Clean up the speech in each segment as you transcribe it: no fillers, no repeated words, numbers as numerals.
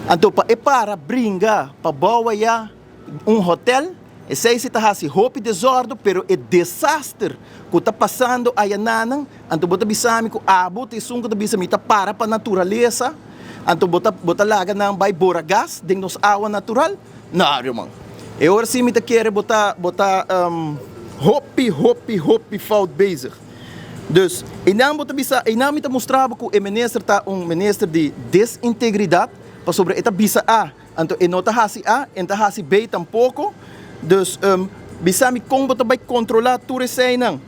Anto pa e para bringa pa bou aya un hotel, esei si ta hasi hopi desòrdu, pero e desaster ku ta pasando ayananan, anto bo ta bisa mi ku abo ta esun ku ta bisa mi ta para pa naturalesa, anto bo ta bo ta laga nan bai bora gas den nos awa natural? No, ruman. E ora si mi ta kere bo ta bo ta hopi hopi hopi fout bezig. Dus, einan bo ta bisa, einan mi ta mustra bo ku e minister ta un minister di desintegridat, pasobra e ta bisa A, anto e no ta hasi A, e no ta hasi B tampoko. Dus, bisa mi kon bo ta bai kontrolá tur eseinan.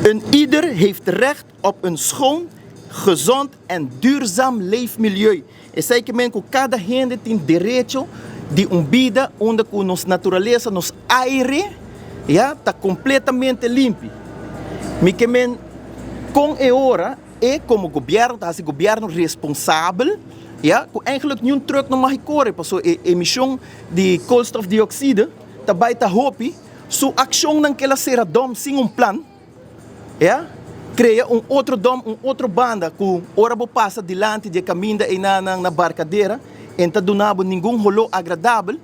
Een ieder heeft recht op een schoon, gezond en duurzaam leefmilieu. Esei ke men ku kada hende tin derecho di un bida unda ku nos naturalesa, nos aire, ya, ta kompletamente limpi. Mi ke men kon e ora e komo gobièrnu ta hasi gobièrnu responsabel, ya, ku eigenlik niun trùk no mag kore pasobra e emishon di koolstofdioxide ta bai ta hopi, su akshonnan ke el a sera dòm sin un plan. Ya, krea un otro dom, un otro banda ku ora bo pasa dilanti di e kaminda einanan na Barkadera, e no ta duna bo ningun holó agradabel,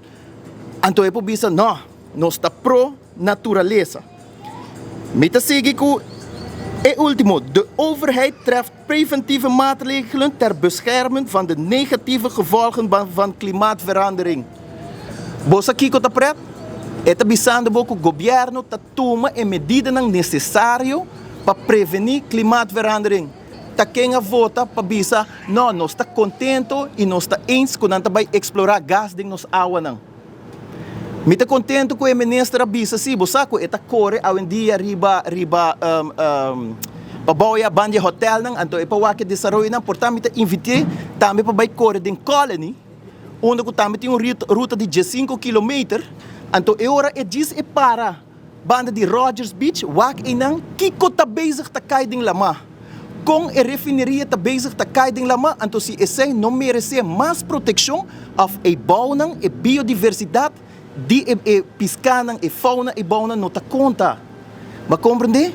anto e por bisa, No, nos ta pro naturalesa. Mi ta sigui ku e último, De overheid treft preventieve maatregelen ter bescherming van de negatieve gevolgen van klimaatverandering. Bo sa kiko ta pret? E ta bisando bo ku gobièrnu ta Tuma e medidanan nesesario pa prevení klimaatverandering. Ta ken a vota pa bisa, No, nos ta kontento i nos ta eens ku nan ta bai eksplorá gas den nos awanan. Mi ta kontento ku e minister a bisa si, bo sa ku e ta kore awendia riba riba pa bou ya banda di e hotelnan, anto e pa wak e desaroyonan. Por ta mi ta invit'é tambe pa bai kore den Colony. Unda ku tambe tin un ruta di diesinku kilometer, anto e ora e djis e para banda di Rogers Beach, wak einan kiko ta bezig ta kai den lamá, kon e refineria ta bezig ta kai den lamá, anto si esei no meresé mas protekshon òf e bounan, e biodiversidat di e piskanan, e fauna, e bounan no ta konta. Bo a komprendé?